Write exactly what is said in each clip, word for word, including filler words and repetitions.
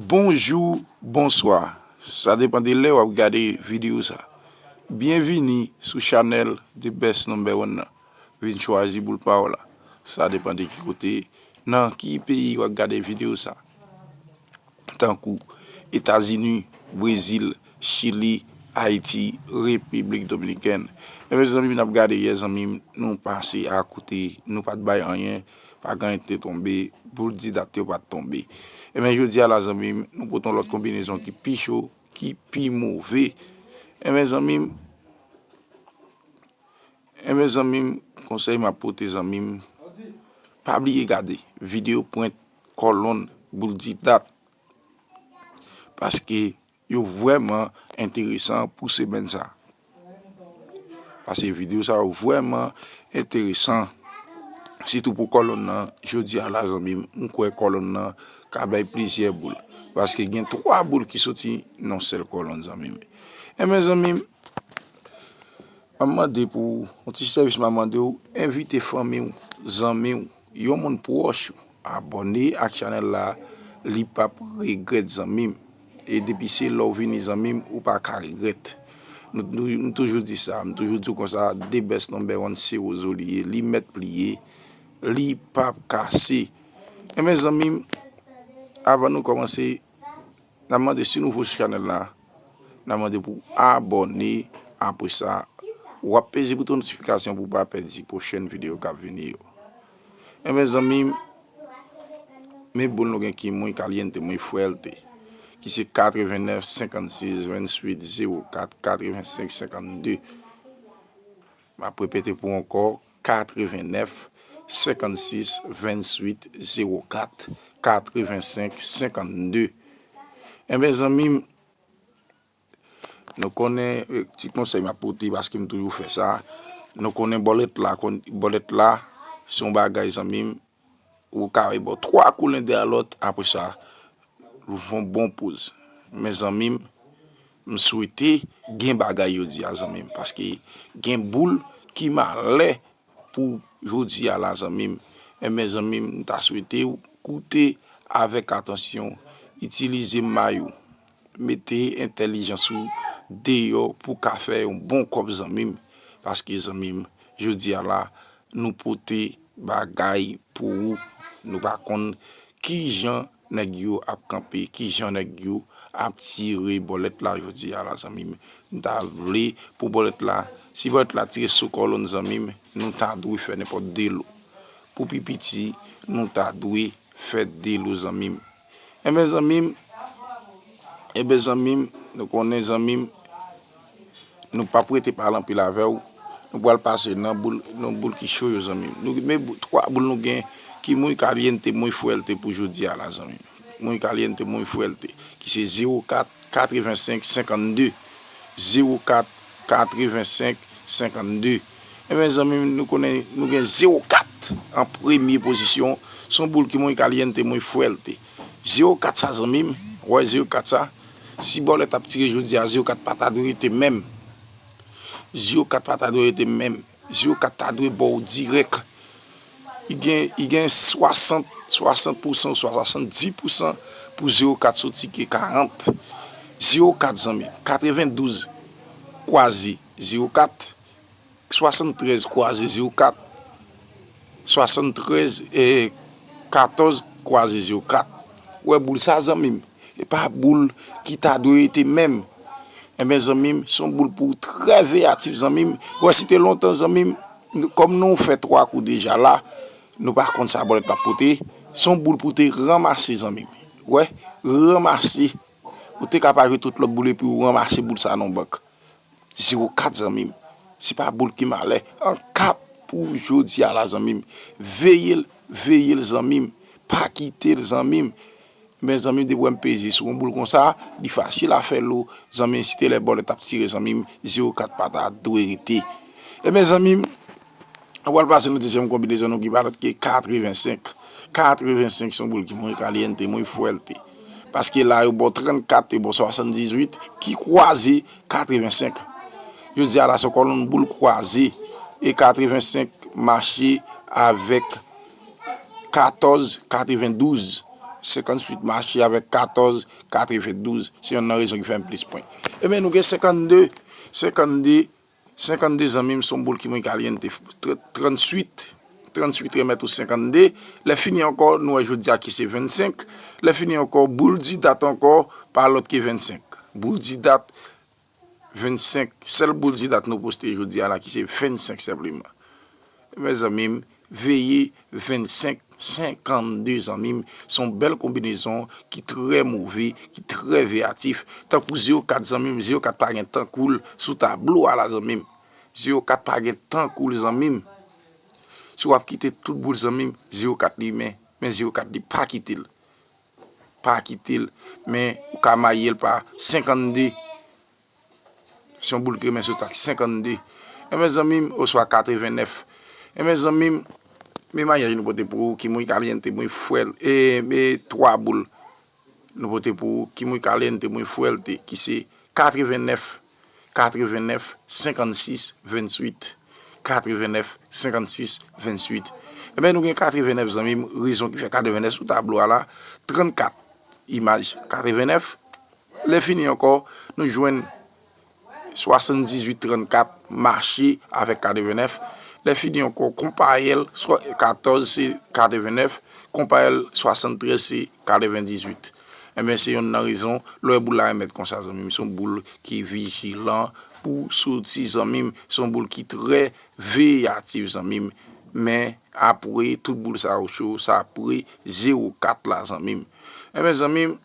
Bonjou, bonswa. Sa depann de lè w ap gade videyo sa. Byenvini sou chanèl The Best Number One nan. Vin chwazi boul pa w la. Sa depann de ki kote, nan ki peyi w ap gade videyo sa. Tankou Etazini, Brezil, Chili, Ayiti, Repiblik Dominikèn. Ebyen, zanmi m, n ap gade yè, zanmi m, nou pase akote, nou pa t bay anyen, pa gen anyen ki te tonbe, boul di dat yo pa t tonbe. Ebyen, jodi a la, zanmi m, nou pote yon lòt konbinezon ki pi cho, ki pi move. Ebyen, zanmi m, Ebyen, zanmi m, konsèy m ap pote, zanmi m, pa bliye gade videyo pwent, kòlonn, boul di dat. Paske yo vrèman enteresan pou semèn sa. Paske videyo sa yo vrèman enteresan. Sitou pou kòlonn nan, jodi a la, zanmi m, m kwè kòlonn nan ka bay plizyè boul. Paske gen twa boul ki soti nan yon sèl kòlonn, zanmi m. Ebyen, zanmi m, M ap mande pou yon ti sèvis, m ap mande w envite fanmi w, zanmi w, yon moun pwòch ou, abòne ak chanèl la, li p ap regrèt, zanmi m. E depi se lè w vini, zanmi m, ou pa ka regrèt. Nou, nou, nou toujou di sa, m toujou di w konsa, The Best Number One se wozo li ye, li mèt pliye, li p ap kase. Ebyen, zanmi m, avan nou kòmanse, N ap mande, si w nouvo sou chanèl la, n ap mande pou w abòne. Apre sa, w ap peze bouton notifikasyon pou w pa pèdi pwochèn videyo k ap vini yo. Ebyen, zanmi m, men boul nou gen ki muy caliente, muy fuerte, ki se katrevennèf, senkannsis, venntuit, zewo kat, katrevensenk, senkannde. M ap repete pou w ankò, katrevennèf, senkannsis, venntuit, zewo kat, katrevensenk, senkannde. Ebyen, zanmi m, nou konnen, eh, ti konsèy m ap pote, paske m toujou fè sa. Nou konnen bòlèt la, kon-, bòlèt la, se yon bagay, zanmi m, ou ka wè bò twa kou len dèyè lòt, apre sa, ou fè yon bon poz. Men, zanmi m, m swete gen bagay jodi a, zanmi m, paske gen boul ki malè pou jodi a la, zanmi m. Ebyen, zanmi m, m ta swete w koute avèk atansyon, itilize may ou, mete entèlijans ou deyò pou w ka fè yon bon kòb, zanmi m. Paske, zanmi m, jodi a la, nou pote bagay pou ou. Nou pa konn kijan nèg yo ap kanpe, kijan nèg yo ap tire bòlèt la jodi a la, zanmi m. M ta vle pou bòlèt la, si bòlèt la tire sou kòlonn, zanmi m, nou ta dwe fè nenpòt de lo. Pou pi piti, nou ta dwe fè de lo, zanmi m. Ebyen, zanmi m, ebyen, zanmi m, nou konnen, zanmi m, nou p ap rete pale anpil avè w. Nou pral pase nan boul, nan boul ki cho yo, zanmi m. Nou, men bou-, twa boul nou gen ki muy caliente, muy fuerte pou jodi a la, zanmi m. Muy caliente, muy fuerte, ki se zewo kat, katrevensenk, senkannde. Zewo kat, katrevensenk, senkannde. Ebyen, zanmi m, nou konnen nou gen zewo kat an premye pozisyon. Se yon boul ki muy caliente, muy fuerte. Zewo kat sa, zanmi m, w wè zewo kat sa, si bòlèt ap tire jodi a, zewo kat pa ta dwe rete menm. Zewo kat pa ta dwe rete menm. Zewo kat ta dwe ba w dirèk. Li gen, li gen swasant, swasant pousan, swasanndis pousan pou zewo kat soti ke karant. Zewo kat, zanmi, katrevendouz kwaze zewo kat, swasanntrèz kwaze zewo kat, swasanntrèz, e, katòz kwaze zewo kat. Ou wè boul sa, zanmi m, e pa boul ki ta dwe rete menm. Ebyen, zanmi m, se yon boul pou w trè veyatif, zanmi m. Ou wè, si te lontan, zanmi m, kòm nou fè twa kou deja la, nou pa konn sa bòlèt la pote. Se yon boul pou w te ranmase, zanmi m. Ou wè, ranmase. Ou te ka pa jwe tout lòt boul epi w ranmase boul sa nan yon bank. Zewo kat, zanmi m. Se pa boul ki malè. An kat pou jodi a la, zanmi m. Veye l, veye l, zanmi m. Pa kite l, zanmi m. Men, zanmi m, depi w wè m peze sou yon boul konsa, li fasil a fè lo, zanmi m, si te lè bòlèt ap tire, zanmi m, zewo kat pa ta dwe rete. Ebyen, zanmi m, nou pral pase nan dezyèm konbinezon nou ki pa lòt ke katrevensenk. Katrevensenk se yon boul ki muy caliente, muy fuerte. Paske la, yo ba w trannkat, yo ba w swasanndizuit, ki kwaze katrevensenk. Yo di a la se yon kòlonn boul kwaze, e katrevensenk mache avèk katòz katrevendouz. senkannwit mache avèk katòz katrevendouz. Se yonn nan rezon ki fè m plis pwen. Ebyen, nou gen senkannde, senkannde, senkannde zanmi m, se yon boul ki muy caliente. Trannwit, trannwit remèt ou senkannde. Lè fini ankò, nou wè jodi a ki se vennsenk. Lè fini ankò, boul di dat ankò, pa lòt ke vennsenk. Boul di dat, vennsenk, sèl boul di dat nou poste jodi a la ki se vennsenk senpleman. Mezanmi m, veye vennsenk senkannde zanmi m, se yon bèl konbinezon ki trè move, ki trè veyatif. Tankou zewo kat zanmi m, zewo kat pa gen tankou l sou tablo a la zanmi m. Zewo kat pa gen tankou l zanmi m. Si w ap kite tout boul zanmi m, zewo kat li men, men zewo kat li pa kite l. Pa kite l, men ou ka maye l pa senkannde. Se yon boul ki renmen sot ak senkannde. Enben zanmi m, oswa katrevennèf. Enben zanmi m, men mayaj nou pote pou ou, ki muy caliente, muy fuerte, e, e twa boul nou pote pou ou, ki muy caliente, muy fuerte, ki se katrevennèf, katrevennèf, senkannsis, vennwit. Katrevennèf, senkannsis, vennwit. Enben nou gen katrevennèf zanmi m, rezon ki fè katrevennèf sou tablo a la, trannkat, imaj katrevennèf. Lè fini ankò, nou jwenn swasanndizuit trannkat mache avèk katrevennèf. Lè fini ankò, konpare l, swa, katòz se katrevennèf, konpare l swasanntrèz se katrevendizuit. Enben, se yonn nan rezon, lè w wè boul la remèt konsa, zanmi m, se yon boul ki vijilan pou soti, zanmi m, se yon boul ki trè veyatif, zanmi m. Men, apre tout boul sa yo cho, sa apre zewo kat la, zanmi m. Enben, zanmi m,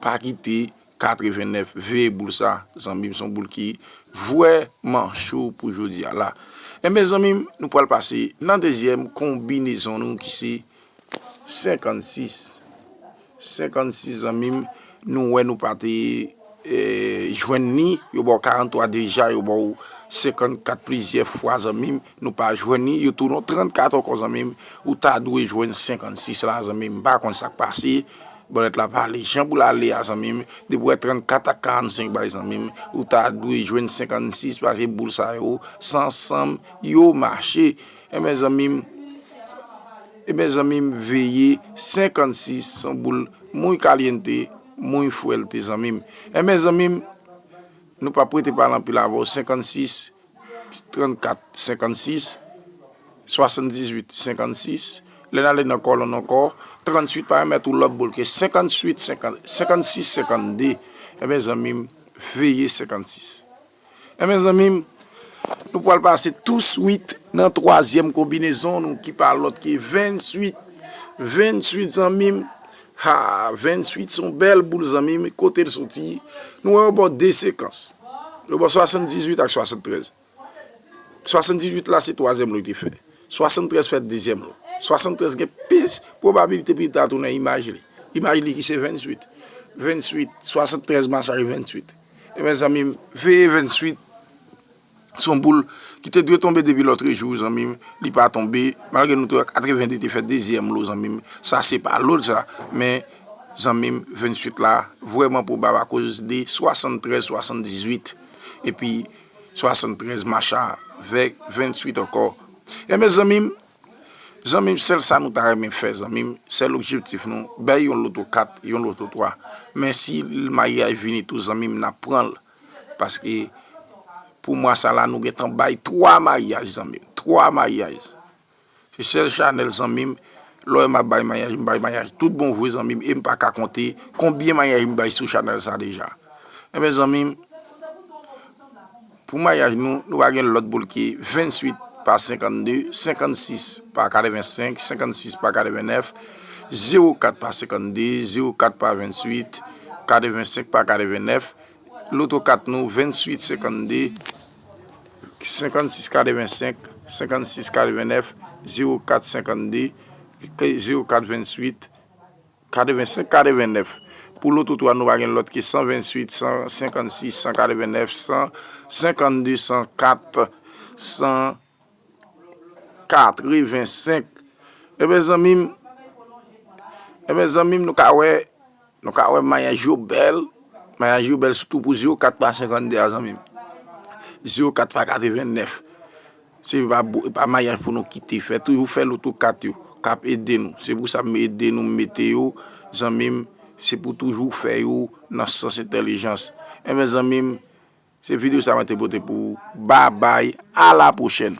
pa kite katrevennèf, veye boul sa, zanmi m, se yon boul ki vrèman cho pou jodi a la. Enben, zanmi m, nou pral pase nan dezyèm konbinezon nou ki se senkannsis. Senkannsis, zanmi m, nou wè nou pa te, e, jwenn ni, yo ba w karanntwa deja, yo ba w senkannkat plizyè fwa, zanmi m, nou pa jwenn ni, yo tounen w trannkat ankò, zanmi m, ou ta dwe jwenn senkannsis la, zanmi m, m pa konn sa k pase. Bòlèt la pa ale jan pou l ale a, zanmi m. Depi w wè trannkat ak karannsenk bay, zanmi m, ou ta dwe jwenn senkannsis, paske boul sa yo, se ansanm yo mache. Enben, zanmi m, enben, zanmi m, veye senkannsis, se yon boul muy caliente, muy fuerte, zanmi m. Enben, zanmi m, nou p ap rete pale anpil avè w, senkannsis, trannkat, senkannsis, swasanndizuit, senkannsis. Lè n ale nan kòlonn ankò, trannwit pa remèt ou lòt boul ke senkannwit, senkannsis, senkannde. Enben, zanmi m, veye senkannsis. Enben, zanmi m, nou pral pase touswit nan twazyèm konbinezon nou ki pa lòt ke vennwit. Vennwit, zanmi m. Ha, vennwit se yon bèl boul, zanmi m. Kote l soti? Nou wè yo ba w de sekans. Yo ba w swasanndizuit ak swasanntrèz. Swasanndizuit la, se twazyèm lo li te fè. Swasanntrèz fè dezyèm lo. Swasanntrèz gen plis pwobabilite pou li ta tounen imaj li. Imaj li ki se vennwit. Vennwit, swasanntrèz mache ak vennwit. Enben, zanmi m, veye vennwit. Se yon boul ki te dwe tonbe depi lòtrejou, zanmi m. Li pa tonbe. Malgre nou te wè katrevende te fè dezyèm lo, zanmi m. Sa se pa lo l sa. Men, zanmi m, vennwit la vrèman pwobab akoz de swasanntrèz, swasanndizuit. Epi, swasanntrèz mache avèk vennwit ankò. Enben, zanmi m, zanmi m, sèl sa nou ta renmen fè, zanmi m, sèl objektif nou, bay yon loto kat, yon loto twa. Men si maryaj vini tou, zanmi m, n ap pran l. Paske pou mwa sa la, nou gentan bay twa maryaj, zanmi m. Twa maryaj. Se sèl chanèl, zanmi m. Lè w wè m ap bay maryaj, m bay maryaj tout bon vre, zanmi m. E m pa ka konte konbyen maryaj m bay sou chanèl sa deja. Enben, zanmi m, pou maryaj nou, nou pa gen lòt boul ke vennwit pa senkannde, senkannsis pa katrevensenk, senkannsis pa katrevennèf, zewo kat pa senkannde, zewo kat pa vennwit, katrevensenk pa katrevennèf. Loto kat nou, vennwit senkannde, senkannsis katrevensenk, senkannsis katrevennèf, zewo kat senkannde, zewo kat vennwit, katrevensenk katrevennèf. Pou loto twa, nou pa gen lòt ke san vennwit, san senkannsis, san katrevennèf, san senkannde, san kat, san katrevensenk. Enben, zanmi m, enben, zanmi m, nou ka wè, nou ka wè maryaj yo bèl. Maryaj yo bèl, sitou pou zewo kat pa senkannde a, zanmi m. Zewo kat pa katrevennèf. Se pa bo-, pa maryaj pou nou kite fè. Toujou fè loto kat yo. k ap ede nou. Se pou sa m ede nou, m mete yo, zanmi m, se pou toujou fè yo nan sans entèlijans. Enben, zanmi m, se videyo sa mwen te pote pou ou. Babay, a la pwochèn.